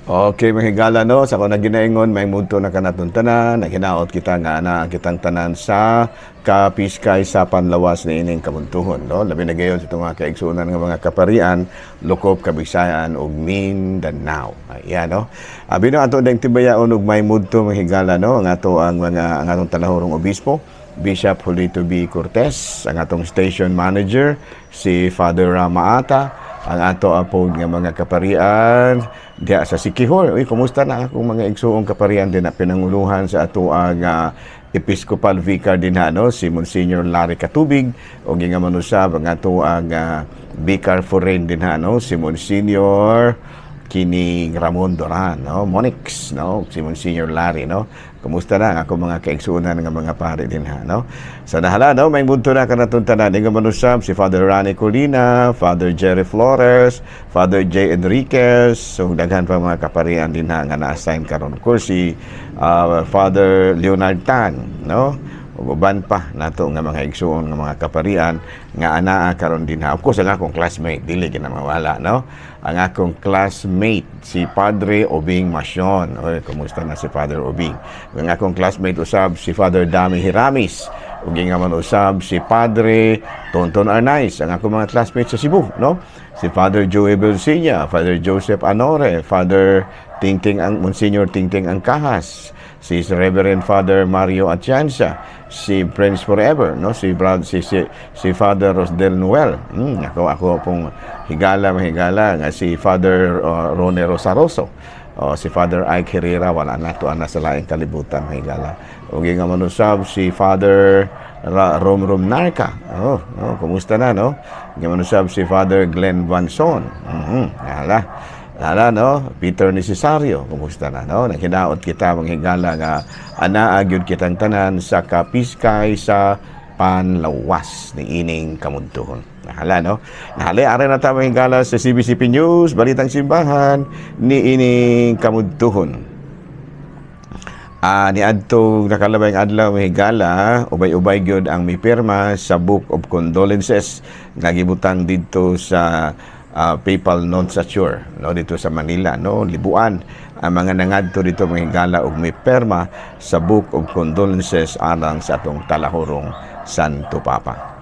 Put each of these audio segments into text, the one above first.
Okay, mga higala, no, sa akong ginaingon, may mudto na kanaton tanan, naghinaot kita nga ana kitang tanan sa kapiskay sa panlawas ni ining kamuntuhon, no? Labi na gayon sa itong mga kaigsuonan nga mga kaparian, lukop Kabisayan ug Mindanao. Ayan, no? Abi no ato ding tibayaon og may mudto, mga higala, no, ang ato ang mga ang atong talahurong obispo, Bishop Julito B. Cortez, ang atong station manager, si Father Rama Ata, ang ato apod nga mga kaparian diha sa Siquijor. Uy, kumusta na akong mga igsuong kaparian din na pinanguluhan sa ato ang Episcopal Vicar din ha, no, si Monsignor Larry Katubig, ug nga manusab ang ato ang Vicar Foreign din ha, no, si Monsignor kining Ramon Doran, no, Monix, no, si Monsignor Larry, no. Kumusta na ang akong mga kaigsuonan nga mga pare din ha, no? Sa nahala, no, may bunto na kanatong tanan. Nga manusab si Father Rani Colina, Father Jerry Flores, Father J. Enriquez, so daghan pa mga kaparian din ha nga na-assign karon. Of course, si Father Leonard Tan, no? Ug uban pa nato nga mga igsuon nga mga kaparian nga anaa karon din ha. Of course, ang akong classmate dili gina mawala, no? Ang akong classmate si Padre Obing Masion. Oy, kumusta na si Father Obing? Ang akong classmate usab si Father Dami Hiramis. Ug nga man usab si Padre Tonton Arnaiz, ang akong mga classmates sa Cebu, no? Si Father Joey Belsinya, Father Joseph Anore, Father Tingting ang Monsignor Tingting Angkahas, si Reverend Father Mario Atienza, si Prince Forever, no? Si Brad si si, si Father Rosdel Noel. Ako pong higala mahigala nga si Father Rone Rosaroso. Oh, si Father Ike Herrera, wala na to ana sa laing kalibutan, mahigala. Ug nga manusab si Father Rom Rom Narca. Oh, kumusta na, no? Nga manusab si Father Glenn Vanson. Hala. Hala, no? Peter Necesario, kumusta na, no? Naghinaot kita, mga higala, nga anaa gyud kitang tanan sa kapiskay sa panlawas ni ining kamuntuhon. Nahala, no? Nahala, ari na ta, mga higala, sa CBCP News, Balitang Simbahan, ni ining kamuntuhon. Ni adtong nakalabay adlaw, mga higala, ubay-ubay gyud ang mipirma sa Book of Condolences nga gibutang didto sa Papal Nunciature, no, dito sa Manila, no? Libuan ang mga nangadto dito, mga higala, og mipirma sa Book of Condolences alang sa atong talahurong Santo Papa.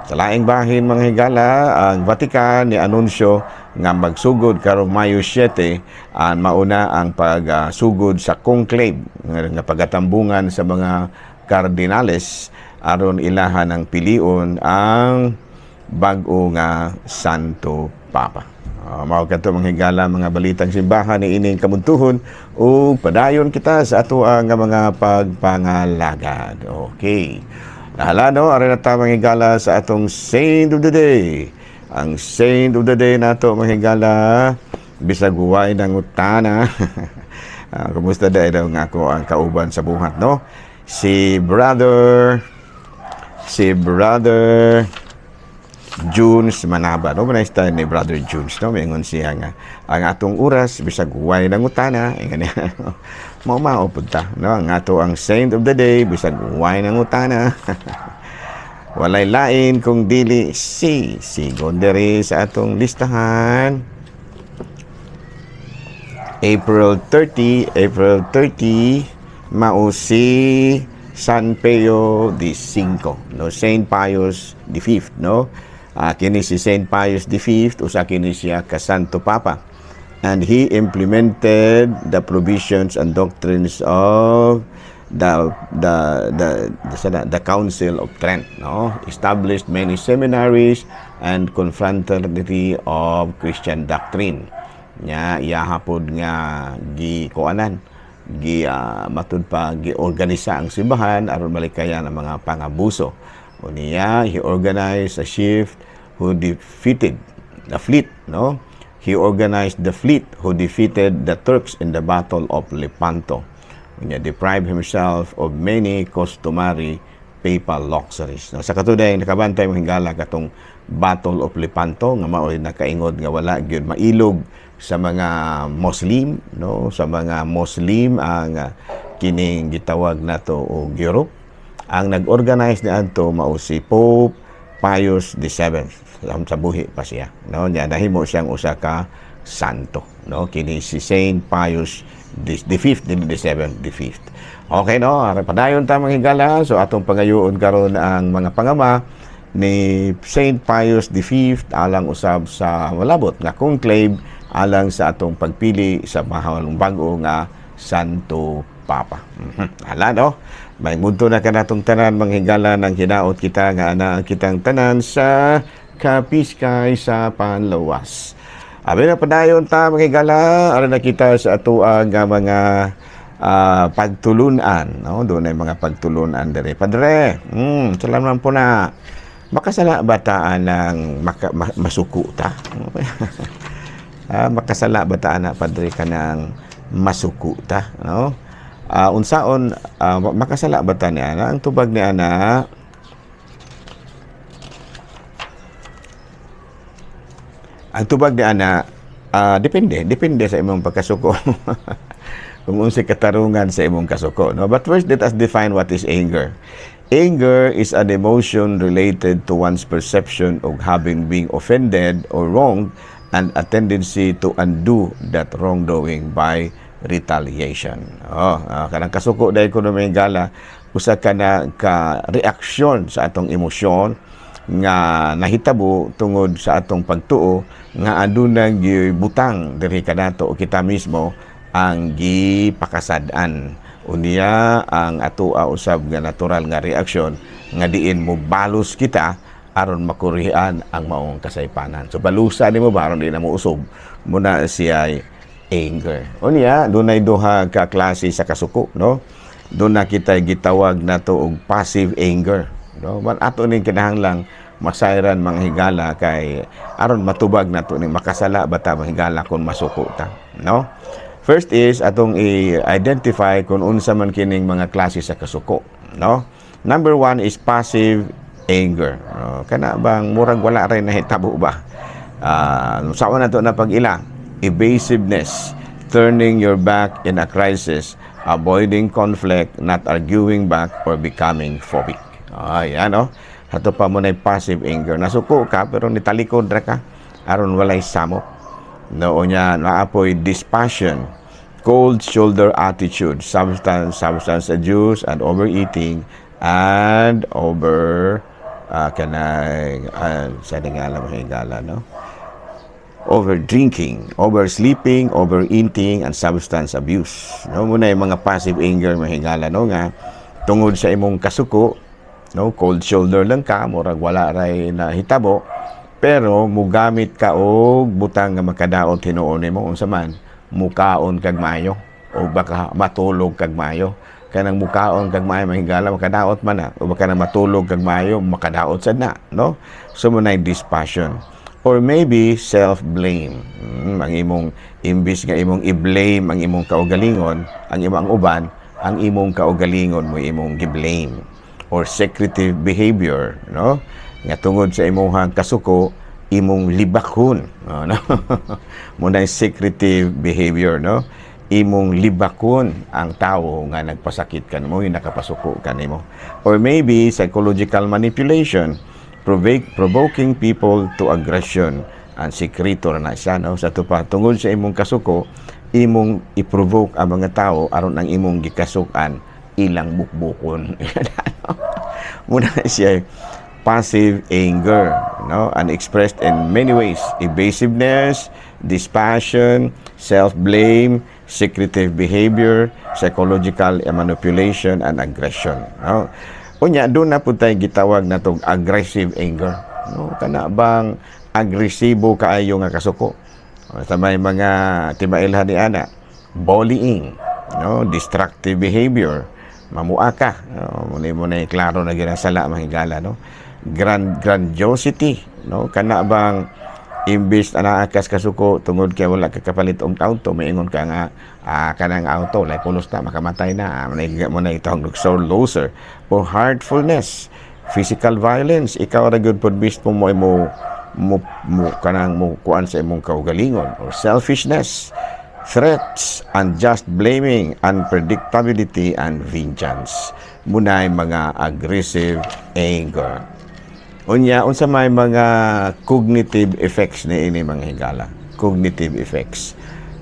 Sa laing bahin, mga higala, ang Vatican ni anunsyo nga magsugod karong Mayo 7 ang mauna ang pagsugod sa conclave nga pagatambungan sa mga kardinales aron ilahan ang pilion ang bag-o nga Santo Papa. Mao kadto, mga higala, mga balitang simbahan ni ining kamuntuhon ug padayon kita sa ato ang mga pagpangalagad. Okay. Nahala, no, ari na ta, mga higala, sa atong Saint of the Day. Ang Saint of the Day nato, mga higala, bisag huway nangutana. Kumusta dahil daw nga ako ang kauban sa buhat, no? Si Brother Junes Manaba, no? Manay style ni Brother Junes, no? Maingon siya nga, ang atong oras, bisag huway nangutana, ingon niya, mao mao pud ta, no? Ang ato ang Saint of the Day, bisag huway nangutana. Walay lain kung dili si sigon diri sa atong listahan. April 30, April 30, mao si San Pio the Cinco, no? Saint Pius the Fifth, no? Kini si Saint Pius the Fifth, usa kini siya ka Santo Papa. And he implemented the provisions and doctrines of the Council of Trent, no? Established many seminaries and confraternity of Christian doctrine. Nya iya pod nga gi kuanan, gi matud pa giorganisa ang simbahan aron malikayan ang mga pangabuso. Unya he organized a shift who defeated the fleet, no? He organized the fleet who defeated the Turks in the Battle of Lepanto. Unya deprived himself of many customary papal luxuries. No, sa katuday nakabantay mo, higala, katong Battle of Lepanto nga mao'y nakaingod nga wala gyud mailog sa mga Muslim, no, sa mga Muslim ang kining gitawag nato og Europe. Ang nag-organize ni adto mao si Pope Pius VII sa buhi pa siya, no? Nya nahimo siyang usa ka santo, no? Kini si Saint Pius the fifth, dili the seventh, the fifth. Okay, no? Padayon ta, mga higala. So atong pangayoon karon ang mga pangama ni Saint Pius V alang usab sa malabot nga conclave alang sa atong pagpili sa mahal bag-o nga Santo Papa. Hala, no? May mudto na kanatong tanan, mga higala, ng hinaot kita nga ana ang kitang tanan sa kapiskay sa panlawas. Abi na, padayon ta, mga higala, aron na kita sa atoa nga mga pagtulunan, no? Doon ay mga pagtulunan dere. Padre, salam po na. Makasala ba ta ng masuko ta? Makasala ba ta na, padre, kanang masuko ta, no? Unsaon makasala ba ta niya? Ang tubag ni ana, ang tubag ni ana, depende sa imong pagkasuko. Kung unsay katarungan sa imong kasuko, no? But first, let us define what is anger. Anger is an emotion related to one's perception of having been offended or wronged and a tendency to undo that wrongdoing by retaliation. Oh, kanang kasuko dahil kuno, mga higala, usa ka na ka reaksyon sa atong emosyon nga nahitabo tungod sa atong pagtuo nga aduna butang diri kanato o kita mismo ang gipakasad-an. Unya ang atoa usab nga natural nga reaksyon nga diin mo balos kita aron makurihan ang maong kasaypanan. So balusa nimo ba aron di na mo usob muna siya anger. Unya dunay duha ka klase sa kasuko, no? Doon na kita gitawag nato og passive anger, no? Man ato ning kinahanglang masayran, mga higala, kay aron matubag nato ning makasala ba ta, mga higala, kung masuko ta, no? First is atong i-identify kung unsa man kining mga klase sa kasuko, no? Number one is passive anger. No? Kana bang murag wala rin nahitabo ba? Sa na to na pag-ila, evasiveness, turning your back in a crisis, avoiding conflict, not arguing back, or becoming phobic. Ay, ano? Ato pa mo na passive anger. Nasuko ka, pero nitalikod ra ka aron walay samok. No, unya naapoy dispassion, cold shoulder attitude, substance abuse, and overeating, and over kanang sa nga alam, higala, no? Over drinking, oversleeping, overeating, and substance abuse. No, muna yung mga passive anger, mga higala, no, nga tungod sa imong kasuko, no, cold shoulder lang ka, murag wala ray nahitabo, pero mugamit ka og butang nga makadaot hinuon nimo. Unsa man? Mukaon kag maayo o baka matulog kag maayo. Kanang mukaon kag maayo, mahigala, makadaot man na, o baka na matulog kag maayo, makadaot sad na, no? So mo na dispassion or maybe self-blame. Ang imong imbis nga imong i-blame ang imong kaugalingon, ang imong uban, ang imong kaugalingon mo imong gi-blame, or secretive behavior, no, nga tungod sa imong kasuko imong libakon, no, no? Muna secretive behavior, no, imong libakon ang tao nga nagpasakit kanimo, yung nakapasuko kanimo, or maybe psychological manipulation, provoking people to aggression and secretor na siya, no? Sa tupa, tungod sa imong kasuko, imong i-provoke ang mga tao aron ang imong gikasukan ilang bukbukon. Muna siya passive anger, no? And expressed in many ways: evasiveness, dispassion, self-blame, secretive behavior, psychological manipulation, and aggression, no? Unya, doon na po tayo gitawag na tong aggressive anger, no? Kana bang agresibo kaayo nga kasuko? Sa may mga timailhan ni ana, bullying, no, destructive behavior, mamua ka, no? Muna mo na klaro na ginasala, mga higala, no? Grandiosity, no? Kana bang imbis anaa kas kasuko tungod kay wala ka kapalit og auto, maingon ka nga kanang auto like pulos na, makamatay na mo na itong sore loser, or hurtfulness, physical violence, ikaw ra gyud pod mismo mo kanang mo kuan sa imong kaugalingon, or selfishness, threats, unjust blaming, unpredictability, and vengeance. Munay mga aggressive anger. Unya, unsa may mga cognitive effects ni ini, mga higala? Cognitive effects.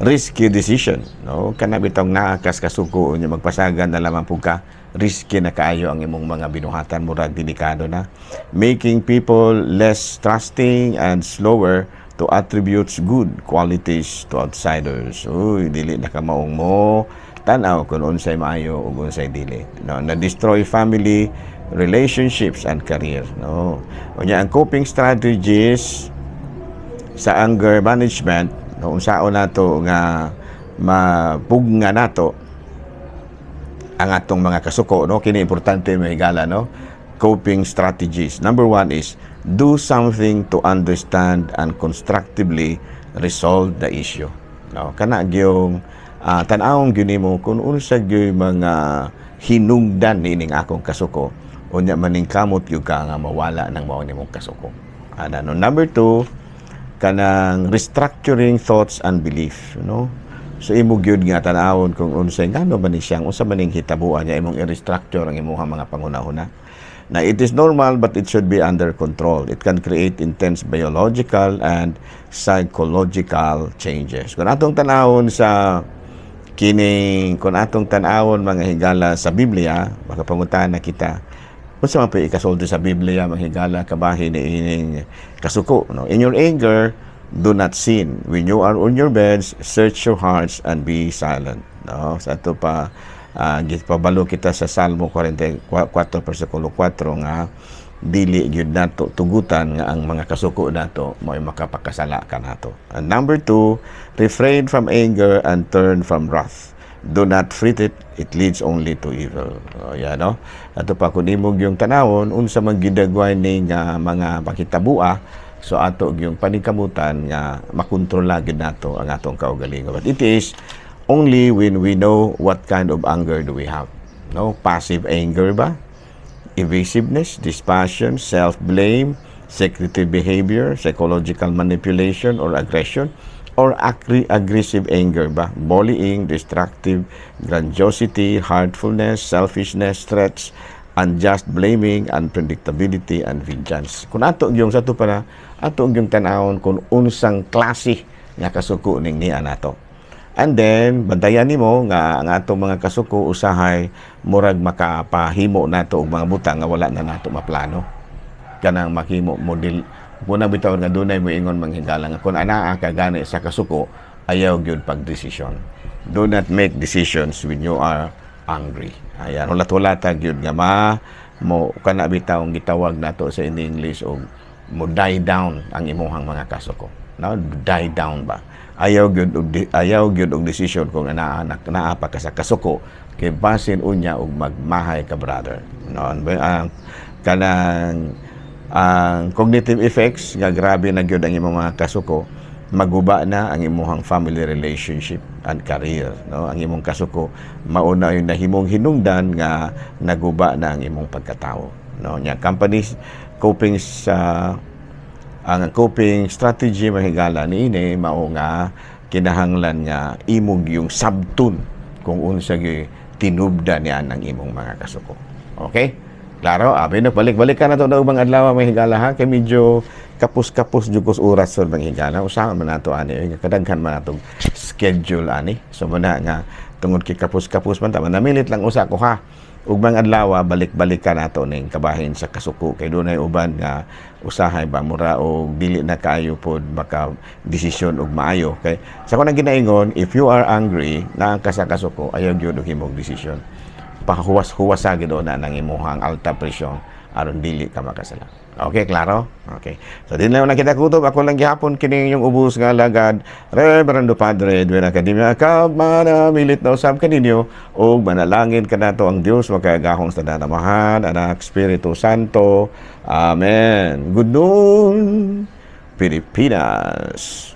Risky decision, no? Kana bitong naa kas kasuko nya magpasagan na lamang pud ka, risky na kaayo ang imong mga binuhatan, murag delikado na. Making people less trusting and slower to attributes good qualities to outsiders. Uy, dili na ka maong mo tan-aw kung unsay maayo ug unsay dili, no? Na destroy family relationships and career, no? Unya, ang coping strategies sa anger management, no, unsaon nato nga mapugna nato ang atong mga kasuko, no? Kini importante, mga higala, no? Coping strategies. Number one is do something to understand and constructively resolve the issue, no? Kana gyung tan-awon gyud nimo kung unsa gyud mga hinungdan niining akong kasuko, unya maningkamot gyud ka nga mawala ng mao nimong kasuko ana, no? Number two, kanang restructuring thoughts and belief, no? So imo gyud nga tan-awon kung unsay, ngano man ni siyang, unsa man ning hitabuan niya, imong i-restructure ang imong mga panghuna-huna na it is normal, but it should be under control. It can create intense biological and psychological changes. Kung atong tan-awon, mga higala, sa Biblia, makapangutana kita unsa man pa ikasulti sa Biblia, mga higala, kabahin ni ining kasuko, no? "In your anger, do not sin. When you are on your beds, search your hearts and be silent," no? Sa ato pa, gipabalo kita sa Salmo 44 versikulo 4 nga dili gyud nato tugutan nga ang mga kasuko nato mo'y makapakasala kanato. And number two, refrain from anger and turn from wrath. Do not fret it, it leads only to evil. O, yan, no? Ato pa, kung imong yung tanawon, unsa man gidagway ning mga pakitabua, so ato yung paningkamutan nga makontrola gyud nato ang atong kaugalingon. But it is only when we know what kind of anger do we have. No? Passive anger ba? Evasiveness, dispassion, self-blame, secretive behavior, psychological manipulation or aggression, or aggressive anger ba? Bullying, destructive grandiosity, hurtfulness, selfishness, threats, unjust blaming, unpredictability, and vengeance. Kung ato yung sa ato para ato yung tan-awon kung unsang klase nga kasuko ning niya nato. And then, bantayan nimo nga ang atong mga kasuko usahay murag makapahimo nato og mga butang nga wala na nato maplano. Kanang makimo model muna bitaw nga dunay moingon, mga higala, nga kung anaa ka gani sa kasuko, ayaw gyud pagdesisyon. Do not make decisions when you are angry. Ayan, hulat-hulata gyud nga ma mo kana bitaw ang gitawag nato sa in English og mo die down ang imuhang mga kasuko. No, die down ba? Ayaw gyud og decision kung anaa naa pa ka sa kasuko kay basin unya og magmahay ka, brother. No, ang kanang ang cognitive effects nga grabe na gyud ang imong mga kasuko, maguba na ang imuhang family relationship and career, no? Ang imong kasuko mauna yung nahimong hinungdan nga naguba na ang imong pagkatao, no? Nya companies coping sa ang coping strategy, mahigala, niini mao nga kinahanglan nga imong yung sabton kung unsa gyud tinubda niya ang imong mga kasuko. Okay? Klaro, abi na balik-balik ka na to na ubang adlaw, mga higala, ha, kay medyo kapos-kapos jud kos oras sa mga higala. Usahan man nato ani, kadaghan man natong schedule ani. So muna nga tungod kay kapos-kapos man ta, namilit lang usa ko ha. Ugmang adlaw balik-balik ka nato ning kabahin sa kasuko kay dunay uban nga usahay ba mura og dili na kaayo pod maka desisyon og maayo. Kay sa ko nang ginaingon, if you are angry naa ka sa kasuko, ayaw gyud og himog desisyon. Pahuwas-huwasa gid na nang imuhang alta presyon aron dili ka makasala. Okay, klaro? Okay. So, din lang na kita kutob. Ako lang gihapon kini yung ubos nga alagad, Reverendo Padre Edwin Academia. Ka manamilit na usab kaninyo ug manalangin kanato ang Dios makagagahom sa Amahan, Anak, Espiritu Santo. Amen. Good noon, Pilipinas.